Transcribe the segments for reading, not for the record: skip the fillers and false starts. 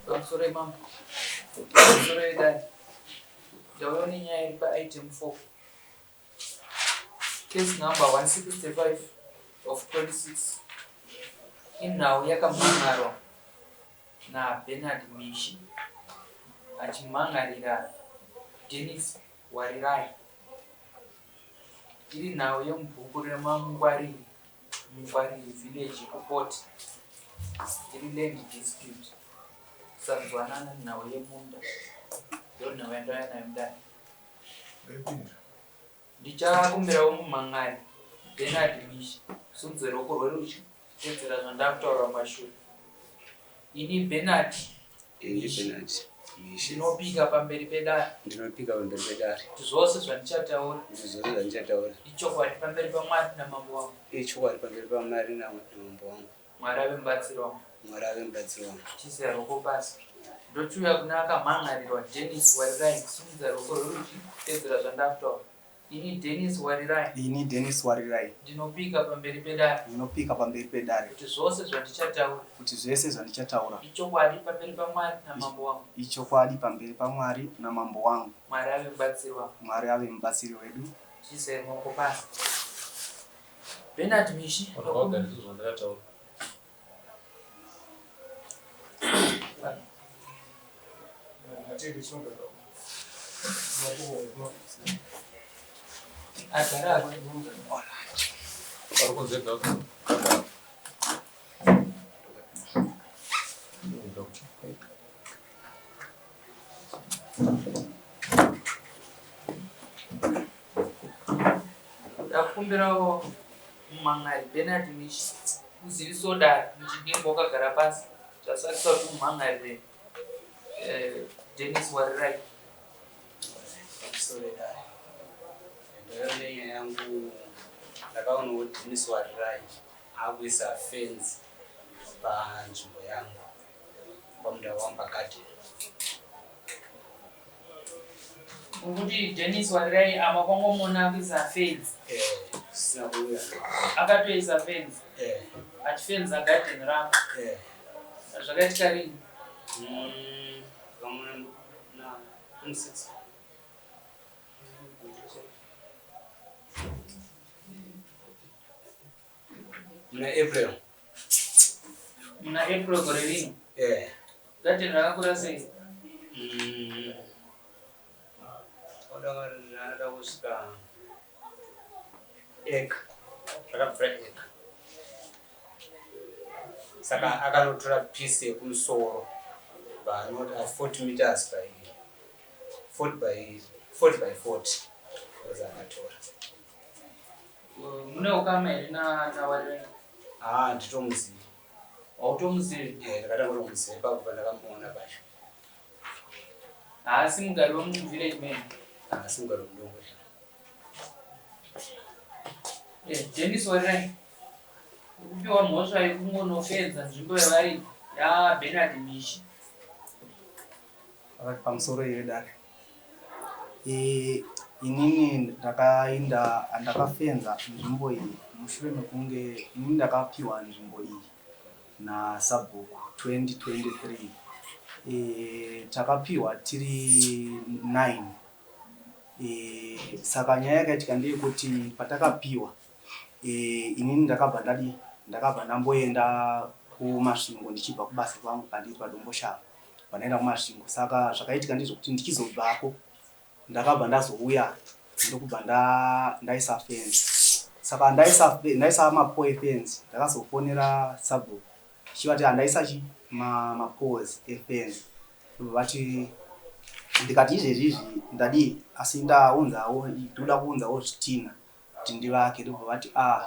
Pamusoro imambo. Pamusoro yedare. Ndauya nenyaya iri paitem 4. Case number 165 of 26. Inhau yakamhan'arwa naBernard Mishi achimhan'arira Dennis Warirai. Iri nhau yemubhuku reMangwariri Mungwariri Village kuPort iri land dispute kusanzwanana nhau yemunda ndonhau yandauya nayo mudare. Ndichakumbirawo mumhan'ari Bernard Mishi kusimudza ruoko rwerudyi kutedzera zvandakutaura mumashure. Ini Bernard Ini Bernard Mishi ndinopika pamberi pedare ndinopika pamberi pedare kuti zvose zvandichataura kuti zvose zvandichataura ichokwadi pamberi paMwari namambo wangu. Ichokwadi pamberi paMwari namambo wangu. Mwari ave mubatsiri wangu. Mwari ave mubatsiri wangu. Chiisa ruoko pasi. Ndochiuya kuna akamhan'arirwa Dennis Warirai simudza ruoko rwerudyi tedzera zvandakutaura. Ini Dennis Warirai. Ini Dennis Warirai. Ndinopika pamberi pedare. Ndinopika pamberi pedare. Kuti zvose zvandichataura. Kuti zvese zvandichataura. Ichokwadi pamberi paMwari namambo wangu. Ichokwadi pamberi paMwari namambo wangu. Mwari ave mubatsiri wangu. Mwari ave mubatsiri wedu. Chiisai maoko pasi. Bernard Mishi. Zvandakataura. Ndakumbirawo mumhan'ari Bernard Mishi uzivisewo dare muchidimbu wakagara pasi zvasakisa kuti umhan'arire eh, Dennis Warirai. Pamusoro dare. Ndauya nenyaya yangu ndakaonawo Dennis Warirai akuisa fence panzvimbo yangu pamunda wangu pagarden. Ngokuti Dennis Warirai ama kwangomona akuisa fence. Eh, sina kuuya. Akatoisa fence. Eh. Achifenza garden rako. Eh. Zvakaitika rini? Pamwe na 26. Muna April. Muna April gore rino? Eh. Garden rakakura sei? Oda kusvika acre. Rakapfuura acre. Saka akanotora piece yekumusoro vanoti 40 meters by 40 by 40 by 40 ndozaakatora. Mune ukama here naWarirai? Ah, nditomuzivi. Hautomuzivi? Eh, ndakatanga kutomuziva ipapo pandakamuona pacho. Haasi mugari wemuvillage man? Haasi mugari wemudongo. Eh, Dennis Warirai, kupiwa mhosva yekungonofenza nzvimbo yavari yaBernard Mishi. Pakati pamusoro here dare. E, inini ndakainda ndakafenza nzvimbo iyi mushure mekunge inini ndakapiwa nzvimbo iyi nasabhuku 2023 e, takapiwa tiri 9 e, saka nyaya yakaitika ndeyekuti patakapiwa e, inini ndakabva ndadi ndakabva ndamboenda kuMasvingo ndichibva kubasa kwangu pandiri paDomboshava pandaenda kuMasvingo saka zvakaitika ndezvekuti ndichizobvako ndakabva ndazouya ndokubva ndaisa fence saka ndaisa ndaisa mapoles efence ndakazofonera sabhuku ndichivati handaisa chi mapoles efence ndobva vati ndikati izvezvi izvi ndadii asi ndaunzawo ndoda kuunzawo zvitinha kuti ndivake ndobva vati a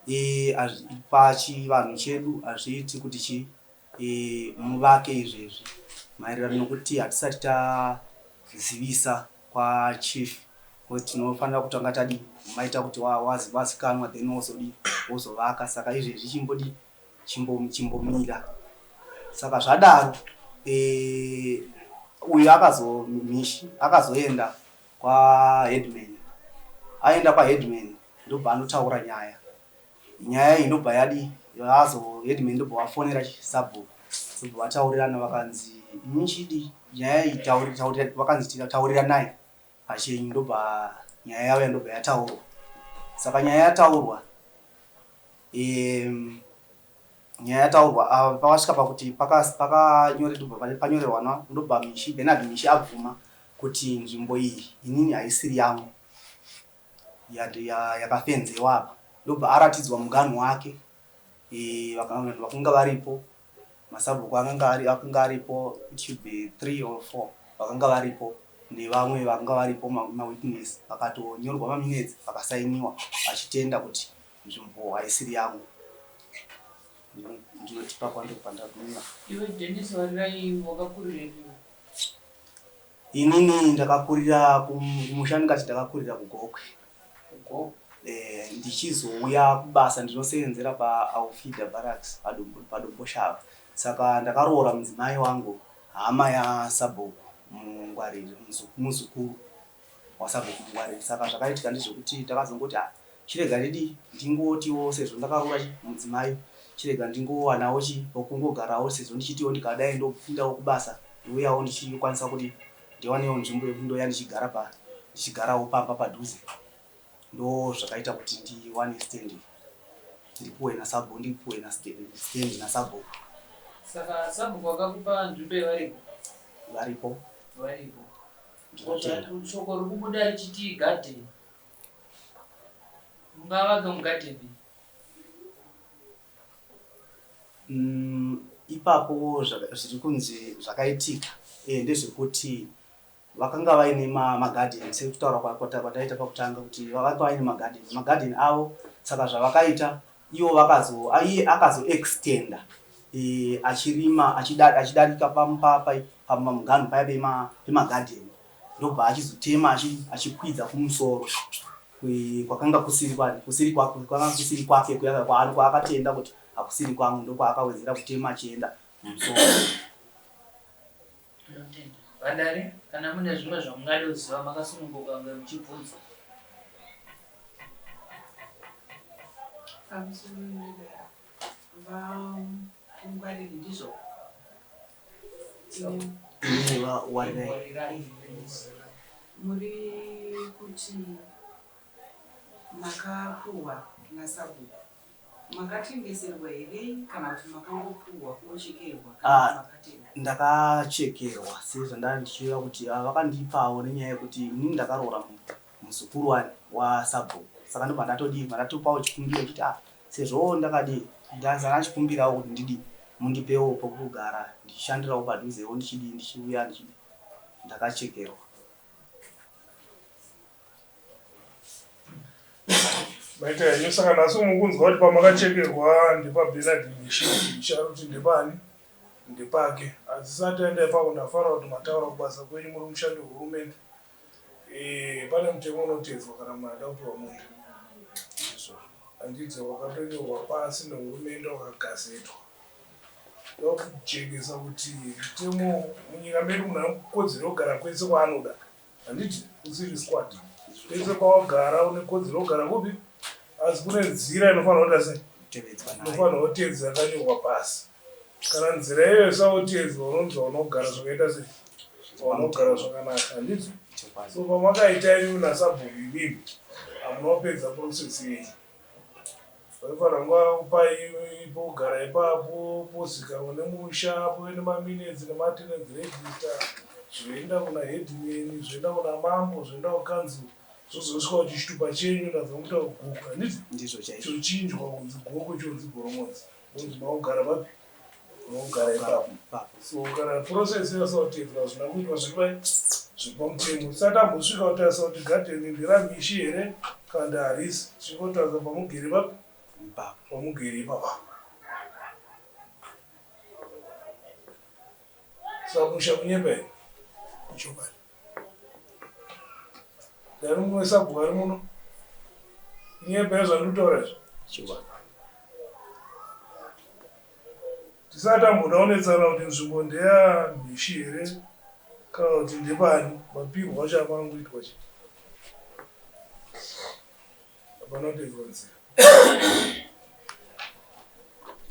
e, pachivanhu chedu hazviiti kuti chi e, muvake izvezvi maererano nokuti hatisati tazivisa kwachief kuti tinofanira kutanga tadi maita kuti wazikanwa then wozodi wozovaka saka izvezvi chimbodi chimbomira saka zvadaro e, uyu akazo mishi akazoenda kwaheadman aenda kwaheadman ndobva anotaura nyaya nyaya iyi ndobva yadi yazo headman ndobva wafonera sabhuku. Ndobva vataurirana vakanzi ini chidi nyaya iyi vakanzi tauriranai pachenyu ndobva nyaya yauya ndobva yataurwa. Saka nyaya yataurwa nyaya yataurwa ava pakasvika pakuti pakanyorerwa panyorerwana ndobva Mishi Bernard Mishi abvuma kuti nzvimbo iyi inini haisiri yangu yakafenzewa apa ndobva aratidzwa muganhu wake vanhu vakanga varipo masabhuku akanga ari akanga aripo it should be 3 or 4 vakanga varipo nevamwe vakanga varipo mawitness vakatonyorwa maminutes vakasainiwa vachitenda kuti nzvimbo haisiri yangu. Ndinoti ipapo ndipo pandagumira. Iwe Dennis Warirai wakakurirepi? Inini ndakakurira kumusha ndingati ndakakurira kuGokwe. KuGokwe. Eh, ndichizouya kubasa ndinoseenzera paAufida Barracks paDomboshava. Saka ndakaroora mudzimai wangu hama yasabhuku Mungwariri, muzukuru wasabhuku Mungwariri. Saka zvakaitika ndezvekuti takazongoti ah, chirega ndidii ndingotiwo sezvo ndakaroora mudzimai chirega ndingowanawo chi pokungogarawo sezvo ndichitiwo ndikadai ndopindawo kubasa ndouyawo ndichikwanisa kuti ndiwanewo nzvimbo yekuti ndouya ndichigara pa ndichigarawo pamba padhuze. Ndozvakaita kuti ndiwane stand ndipuwe nasabhuku ndipuwe stand nasabhuku. Saka sabhuku vakakupa nzvimbo yevaripo? Varipo. Varipo. Shoko riri kubuda richiti garden. Mungavaka mugarden? Ipapo zviri kunzi zvakaitika ndezvekuti vakanga vaine magadheni sekutaura kwataita pakutanga kuti vakanga vaine magadheni magadheni avo saka zvavakaita ivo vakazo iye akazoextenda e, achirima achidarika pamuganhu paya pemagadheni ndobva achizotema achikwidza kumusoro kwakanga kusiri kusiri kwakanga kusiri kwake kuya kwaakatenda kuti hakusiri kwangu ndokwaakawedzera kutema achienda kumusoro. Tinotenda. Vadare, kana mune zvimwe zvamungade kuziva makasununguka kunge muchibvunza. Pamusoro vedare, VaMungwariri ndizvo? Warirai. Muri kuti makapuhwa nasabhuku. Makatengeserwa here kana kuti makangopuhwa kungochekerwa kana Ah, kuti makatenga? Ndakachekerwa sezvandanga ndichireva kuti ah, vakandipawo nenyaya yekuti inini ndakaroora muzukuru wani wasabhuku saka ndobva ndatodii ndatopawo chikumbiro chiti ah, sezvo ndakadii ndazana chikumbirawo kuti ndidii mundipewo pokugara ndichishandirawo padhuzewo ndichidii ndichiuya ndichidii ndakachekerwa. Maita henyu saka nhasi mukunzwa kuti pamakachekerwa ndepaBernard Mishi Mishi ari kuti ndepani ndepake asi sati aenda ipapo ndafara kuti mataura kubasa kwenyu muri mushandi wehurumende e, pane mutemo unoteedzwa kana munhu ada kupiwa munda handidzi wakatonyorwa pasi nehurumende wakagazetwa ndokujekesa kuti mutemo munyika medu munhu anokodzero yekugara kwese kwaanoda Handiti usiri squad pese pawagara une kodzero yekugara kupi asi kune nzira inofanirwa kuita sei inofanirwa kuteedzwa yakanyorwa pasi kana nzira iyoyo isaoteedzwa unonzi waunogara zvakaita sei waunogara zvakanaka handiti so pamakaita imi nasabhuku imimi hamuna kupedza process yenyu Vaifanira kunga kupai pokugara ipapo pozikanwa nemusha pove nemaminutes nematenants register zvoenda kuna headman zvoenda kuna mambo zvoenda kukanzuru zvozosvika kuti chitupa chenyu ndanzwa muta kuguka handiti ndizvo chaizvo chochinjwa kunzi gokwe chonzi goromonzi wonzi maugara papi maugara ipapo so kana process yasauteedzwa hazvina kuitwa zviri pai zviri pamutemo tisati ambosvika kutarisa kuti gadheni nderamishi here kana kuti harisi tichingotarisa pamugere papi pamugere ipapa samusha kunyepa here ichokwadi Ndari mumwe sabhuku ari muno. Kunyepa here zvandiri kutaura izvi? Chokwadi. Tisati tamboda kunetsana kuti nzvimbo ndeya Mhishi here kana kuti ndepani, mapirwo acho apangoitwa chete. Hapana kuteedzwa nzira.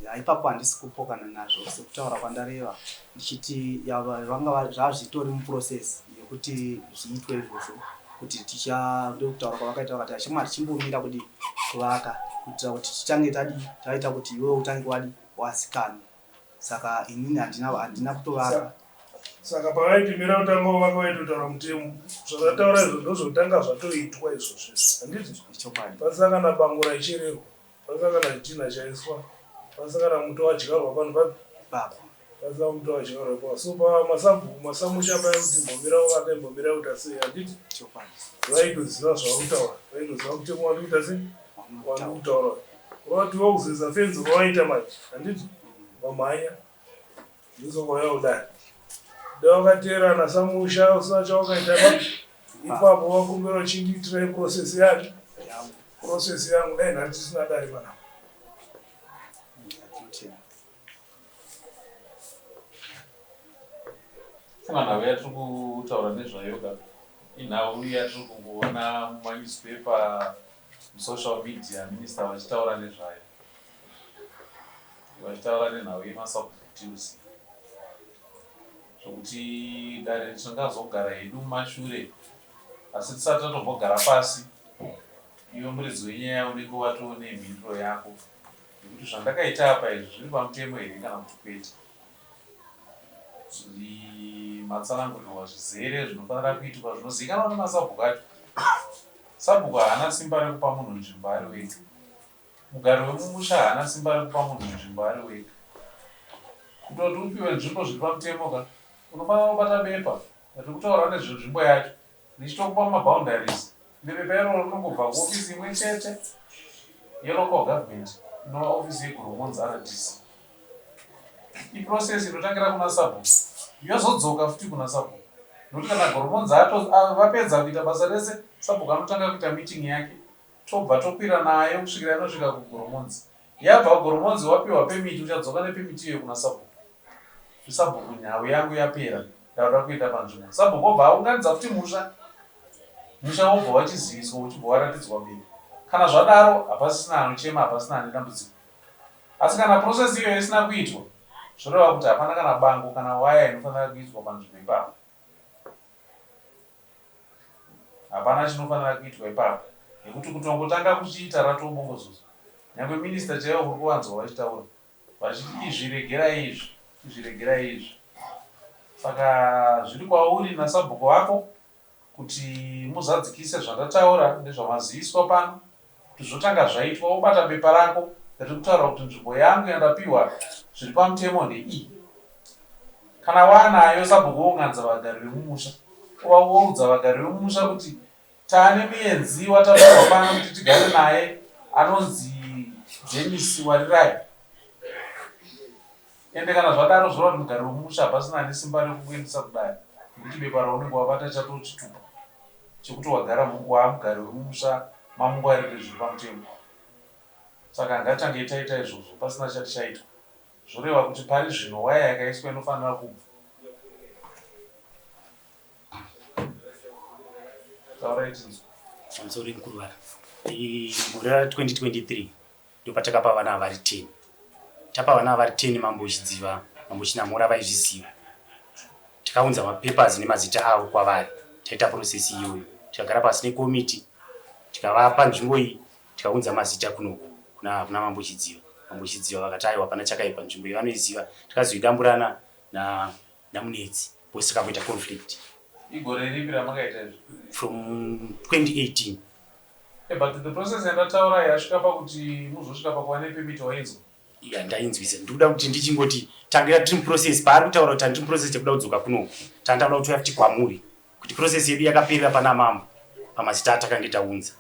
Ya, ipapo handisi kupokana nazvo sekutaura kwandareva ndichiti vanga zvazvitori muprocess yekuti zviitwe izvozvo kuti ticha ndokutaura kwavakaita vakati ashamwari chimbomira kudi kuvaka kuitira kuti tichange tadi taita kuti iwewe utange wadi wazikanwa saka inini handina handina kutovaka. Saka pavaiti mira kutanga kuvaka vaitotaura mutemo. Zvavataura izvo ndozvotanga zvatoitwa izvozvo izvo. Handiti? Ichokwadi. Pasina kana bango raichererwa, pasina kana chitinha chaiswa, pasina kana muti wadyarwa pano papi? Ipapo. Pasina muti wadyarwa ipapo. So pamasabhuku masamusha paya kuti imbomira kuvaka imbomira kuita sei handiti? Chokwadi. Vaitoziva zvavari kutaura. Vaitoziva mutemo wandiri kuita sei? Wandiri kutaura. Kureva kuti wakuzoisa fenzi kwawaita manje handiti? Wamhanya. Ndozokauya kudai. Dai wakateerana nasamusha usina chawakaita pa ipapo wakumbira uchindiitirai process yani? Yangu. Process yangu dai nhasi tisina dare panapa. Ndinotenda. Funga nhau yatiri kutaura nezvayo ka inhau yatiri kungoona mumanewspaper musocial media minister vachitaura nezvayo vachitaura nenhau yemasubdeals zvokuti dare tingazogara hedu mumashure asi tisati tatombogara pasi iwe muridzi wenyaya unenge watoo nemhinduro yako yekuti zvandakaita apa izvi zviri pamutemo here kana kuti kwete. Matsanangurirwa zvizere zvinofanira kuitwa zvinozivikanwa nemasabhuku acho. Sabhuku haana simba rekupa munhu nzvimbo ari wega. Mugari wemumusha haana simba rekupa munhu nzvimbo ari wega. Kutoti upiwe nzvimbo zviri pamutemo ka, unofanira kubata bepa riri kutaura nezvenzvimbo yacho richitokupa maboundaries. Ende bepa iroro rinongobva kuofisi imwe chete yelocal government inova ofisi yeGoromonzi RDC. Iprocess inotangira kuna sabhuku yozodzoka futi kuna sabhuku nokuti kana Goromonzi vapedza kuita basa rese sabhuku anotanga kuita meeting yake tobva tokwira nayo kusvikira inosvika kuGoromonzi. Yabva kuGoromonzi wapiwa permit uchadzoka nepermit iyoyo kuna sabhuku. Sabhuku nhau yangu yapera ndakuda kuenda panzvimbo. Sabhuku obva aunganidza futi musha. Musha wobva wachiziviswa uchibva waratidzwa bepa. Kana zvadaro hapasisina anochema hapasisina ane dambudziko. Asi kana process iyoyo isina kuitwa zvoreva kuti hapana kana bango kana waya inofanira kuitwa panzvimbo ipapo. Hapana chinofanira kuitwa ipapo nekuti kutongotanga kuchiita ratobongozozo. Nyangwe minister chaivo muri kuvanzwa vachitaura vachiti izvi regerai izvi, izvi regerai izvi. Saka zviri kwauri nasabhuku vako kuti muzadzikise zvandataura nezvamaziviswa pano kuti zvotanga zvaitwa wobata bepa rako riri kutaura kuti nzvimbo yangu yandapiwa zviri pamutemo ndeiyi. Kana waanayo sabhuku wounganidza vagari vemumusha woudza vagari vemumusha kuti taane muenzi watapiwa pano kuti tigare naye anonzi Dennis Warirai. Ende kana zvadaro zvoreva kuti mugari wemumusha hapasina ane simba rekukuendesa kudare nekuti bepa raunenge wabata chatoo chitupa chekuti wagara waamugari wemumusha mamungwarire zviri pamutemo. Saka ngatange taita izvozvo pasina chati chaitwa. Zvoreva kuti pari zvino waya yakaiswa inofanira kubva. Taurai tinzwe. Pamusoro mukuru vara. Gore ra 2023 ndopatakapa vana vari 10. Tapa vana vari 10 mambo Chidziva, mambo Chinamhora vaizviziva. Takaunza mapapers nemazita avo kwavari. Taita process iyoyo. Tikagara pasi nekomiti tikavapa nzvimbo iyi tikaunza mazita kunoku kuna, kuna mambo Chidziva. Mambo Chidziva vakati aiwa hapana chakaipa nzvimbo iyi vanoiziva. Tikazoidamburana na naMunetsi because takamboita conflict. Igore ripi ramakaita izvi? From 2018. Eh, but the process yandataura yasvika pakuti muzosvika pakuva nepermit wainzwa? Ya ndainzwisa. Ndikuda kuti ndichingoti tangira tiri muprocess paari kutaura kuti tandiri muprocess yekuda kudzoka kunoku. Tanga takuda kutouya futi kwamuri kuti process yedu yakaperera pana mambo pamazita atakange taunza.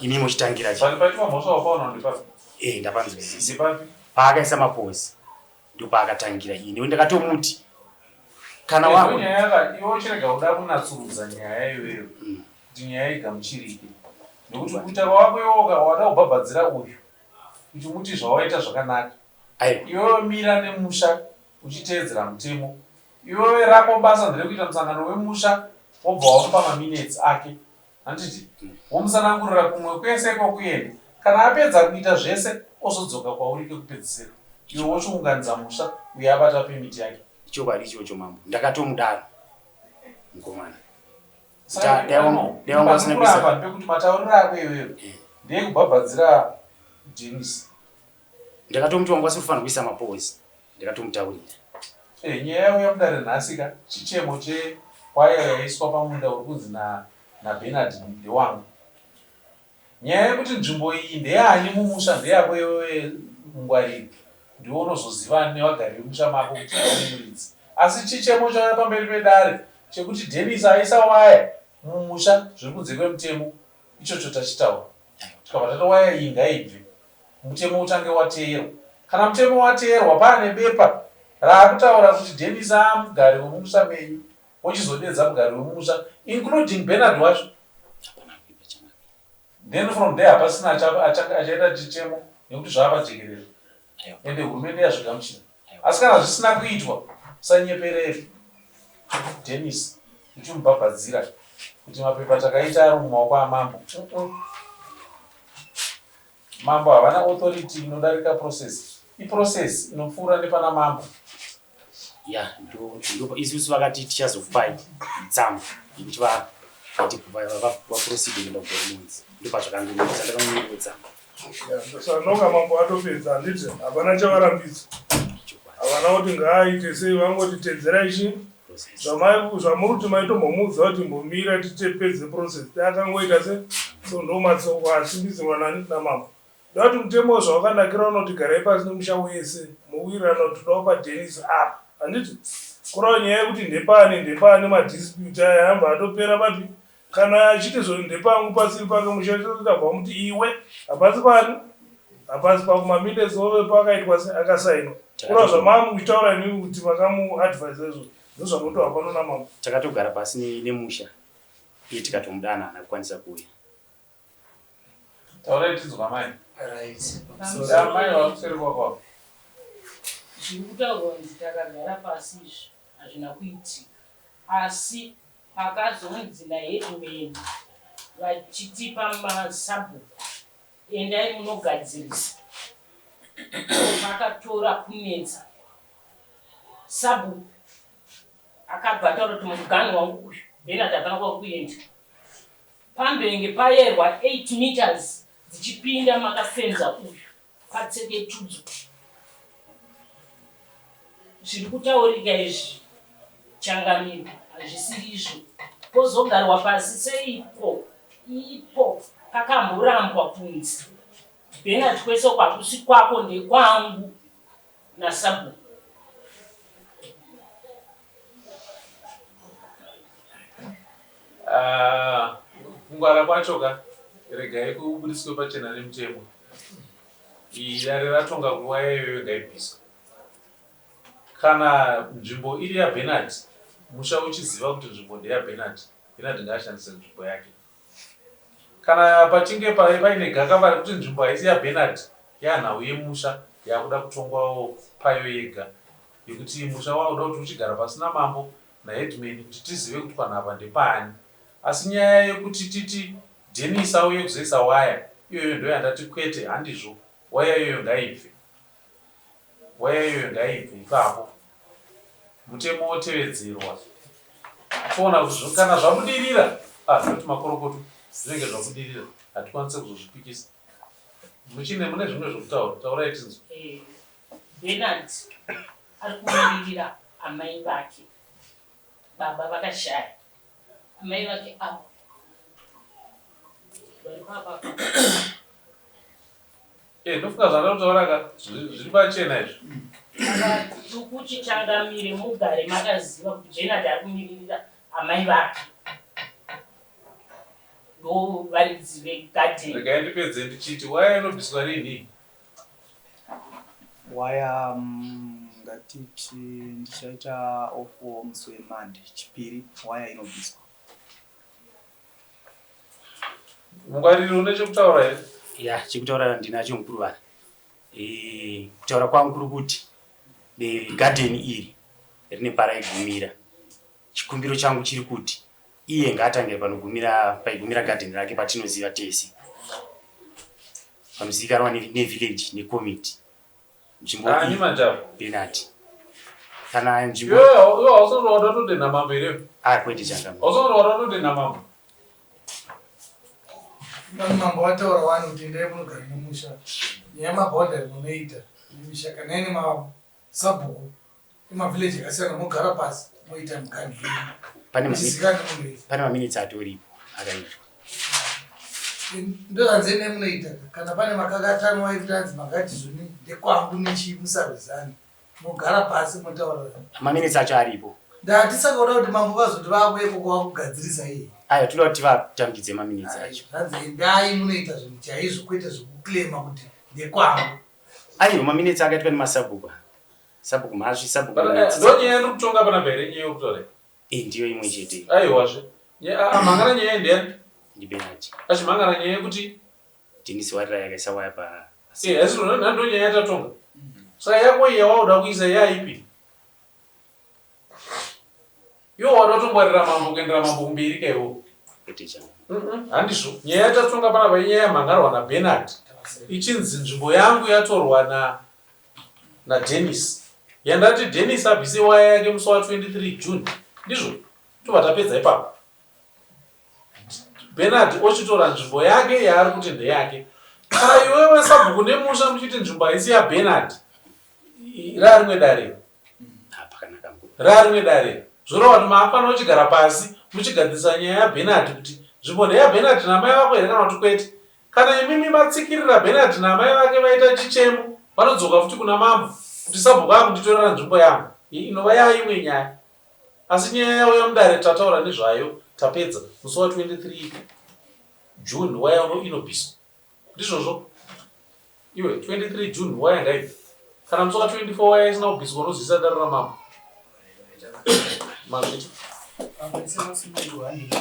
Imi mochitangira chi. But paitwa mhosva wapaona ndepapi? Eh, ndapanzwisisa. Ndepapi? Paakaisa mapozi. Ndopaakatangira ini ndakatomuti kana wako nyaya ka iwe uchirega kuda kunatsurudza nyaya iyoyo mm. kuti nyaya igamuchirike nekuti kuita kwako iwe wada kubhabhadzira uyu uchimuti zvawaita zvakanaka iwewe mira nemusha uchiteedzera mutemo iwewe rako basa nderekuita musangano wemusha wobva wamupa maminutes ake Handiti? Womusanangurira kumwe kwese kwakuenda. Kana apedza kuita zvese ozodzoka kwauri kekupedzisira. Iwe wochiunganidza musha uyo abata permit yake. Ichokwadi ichocho mambo. Ndakatomudaro mukomana. Dai wanga usina kuisa apa ndepekuti matauriro ako iwewe eh. ndeyekubhabhadzira Dennis. Ndakatomuti wanga usiri kufanira kuisa mapozi. Ndakatomutaurira. Eh, nyaya yauya mudare nhasi ka chichemo chewaya yaiswa pamunda uri kunzi na naBernard ndewangu. Nyaya yekuti nzvimbo iyi ndeyani mumusha ndeyako iwewe mungwariri. Ndiwe unozoziva nevagari vemusha mako kuti ndiyani muridzi. Asi chichemo chauya pamberi pedare chekuti Dennis aisa waya mumusha zviri kunze kwemutemo ichocho tachitaura. Tikabva tati waya iyi ngaibve mutemo utange wateerwa. Kana mutemo wateerwa paane bepa raakutaura kuti Dennis aamugari wemumusha menyu wochizodedza mugari wemumusha including Bernard wacho. Then from there hapasina achaita chichemo nekuti zvaapajekerere ende hurumende yazvigamuchira. Asi kana zvisina kuitwa usanyeperere Dennis uchimubhabhadzira kuti mapepa takaita ari mumaoko amambo. Mambo havana authority inodarika process. Iprocess inopfuura nepana mambo. Ya ndo isusu vakati tichazokupai tsamba yekuti vati vaproceed kuenda kugoromonzi ndopazvakangomira ndakangomirwa tsamba. Sanoka mambo atopedza handiti hapana chavarambidza havana kuti ngaaite sei vangoti tedzerai chi zvamuri kuti maitombomuudza kuti mbomira titepedze process akangoita se so ndo matsoko asimbisirwa nani namambo Ndoda kuti mutemo zvawakanakira unoti garai pasi nemusha wese mowirirana kuti toda kupa Dennis apa handiti kureva nyaya yekuti ndepani ndepani madispute aya anobva atopera papi kana achiti zvo ndepangu pasiri pake musha tabva muti iwe hapasi pani hapasi pako maminutes ove pakaitwa se akasainwa kureva zvamava muchitaura imimi kuti makamuadvise izvo ndozvamunotaura pano namambo. Takatogara pasi nemusha iye tikatomudana haana kukwanisa kuuya. Taurai tinzwa mai. Right. Mai vakuseri kwako. Zviri kutaurwa kunzi takagara pasi izvi hazvina kuitika asi pakazonzi naheadman vachitipa masabhuku endai munogadzirisa vakatora kunetsa sabhuku akabva ataura kuti muganhu wangu uyu Bernard hapana kwakuenda Pambenge payerwa 8 meters dzichipinda makafenza uyu patseketudzo. Zviri kutaurika izvi changamire hazvisiri izvo. Pozogarwa pasi seiko ipo pakamborambwa kunzi Bernard kwese uko hakusi kwako ndekwangu nasabhuku. Ah, kungwara kwacho ka regai kubudiswe pachena nemutemo. Iyi dare ratonga nguva iyoyo ngaibviswe. Kana nzvimbo iri yaBernard, musha uchiziva kuti nzvimbo ndeyaBernard, Bernard ngaashandise nzvimbo yake. Kana pachinge paine gakava rekuti nzvimbo haisi yaBernard, yanhau yemusha yakuda kutongwawo payo yega yekuti musha wakuda kuti uchigara pasina mambo naheadman kuti tizive kuti panhu apa ndepaani. Asi nyaya yekuti titi Dennis auye kuzoisa waya iyoyo ndoyandati kwete handizvo, waya iyoyo ngaibve. Waya iyoyo ngaibve ipapo. Mutemo wotevedzerwa. Toona kuti kana zvabudirira, ah toti makorokoto zvinenge zvabudirira, hatikwanise kuzozvipikisa. Muchine mune zvimwe zvekutaura, taurai tinzwe. Eh, Bernard ari kumiririra amai vake, baba vakashaya. Amai vake avo vari papa. Eh, ndofunga zvandinotaura ka zviri pachena izvi. Saka tikuti changamire mugare makaziva kuti Bernard ari kumiririra amai vake. Ndo varidzi vegadheni. Regai ndipedze ndichiti waya inobviswa rinhi? Waya mm, ngatiti ndichaita off musi weMonday chipiri waya inobviswa. Mungwariri une chekutaura here? Ya, chekutaura ndinacho mukuru vana. E, kutaura kwangu kuri kuti e, garden iri rine paraigumira. Chikumbiro changu chiri kuti iye ngaatange panogumira paigumira garden rake patinoziva tese. Panozivikanwa nevillage necommittee. Nzvimbo Ani iyi manje apo? Bernard. Kana nzvimbo Iwe iwe hausati wada kutodenha mambo here? Ah, kwete changamire. Hausati wada kutodenha mambo. Vanhu mambo vataura wani kuti endai munogara nemusha. Nyaya yemabhoundary munoita nemisha kana ine masabhuku emavillage akasiyana mogara pasi moita muganhu yenyu. Pane mami- Muchizikanwa nemunhu wese. pane maminitsi atoripo akaitwa. Ndozvanzi endai munoita kana pane makakatanwa ekuti anzi makati zvoni ndekwangu nechii musarwisane. Mogara pasi motaura. Maminitsi acho aripo. Ndati saka uda kuti mambo vazoti vakuye koko vakugadzirisa iye. Aya toda kuti tivatambidze maminitsi acho. Zvanzi endai munoita zvinhu chaizvo kwete zvekuclaima kuti ndekwangu. Aiwa maminitsi akaitwa nemasabhuku. Sabhuku Mhasvi, sabhuku But eh, Munetsi. ndo nyaya yandiri kutonga panapa here nyaya yekutaura iyi? Eh, ndiyo imwe chete. Aiwazve. Mhangana nyaya ndiyani? NdiBernard. Achimhangana nyaya yekuti Dennis Warira yakaisa waya pa Eh, asi ndo nyaya yatatonga. Saka yako iyi yawauda kuisa yaipi? Iwe wada kutongwarira mambo kuendera mambo kumberi kaiwo. Kwete changu. Handizvo. Nyaya yatatonga panapa inyaya yamhangarwa naBernard. Ichinzi nzvimbo yangu yatorwa na naDennis. Yandati Dennis abvise waya yake musi wa 23 June. Ndizvo? Tobva tapedza ipapo. Bernard ochitora nzvimbo yake yaari kuti ndeyake. Kana iwewe sabhuku nemusha muchiti nzvimbo haisi yaBernard, rarimwe dare. Rarimwe dare. Zvoreva kuti maafanira kuchigara pasi muchigadzirisa nyaya yaBernard kuti nzvimbo ndeyaBernard namai vako here kana kuti kwete. Kana imimi matsikirira Bernard naamai vake vaita chichemo, vanodzoka futi kuna mambo kuti sabhuku akunditorera nzvimbo yangu. Iyi inova yaimwe nyaya. Asi nyaya yauya mudare tataura nezvayo tapedza musi wa 23 June waya uno inobviswa. Ndizvozvo? Iwe 23 June waya ngaibve. Kana musi wa 24 waya isina kubviswa unozivisa dare ramambo. Mazvita. Pamwe semasunungurwa handei.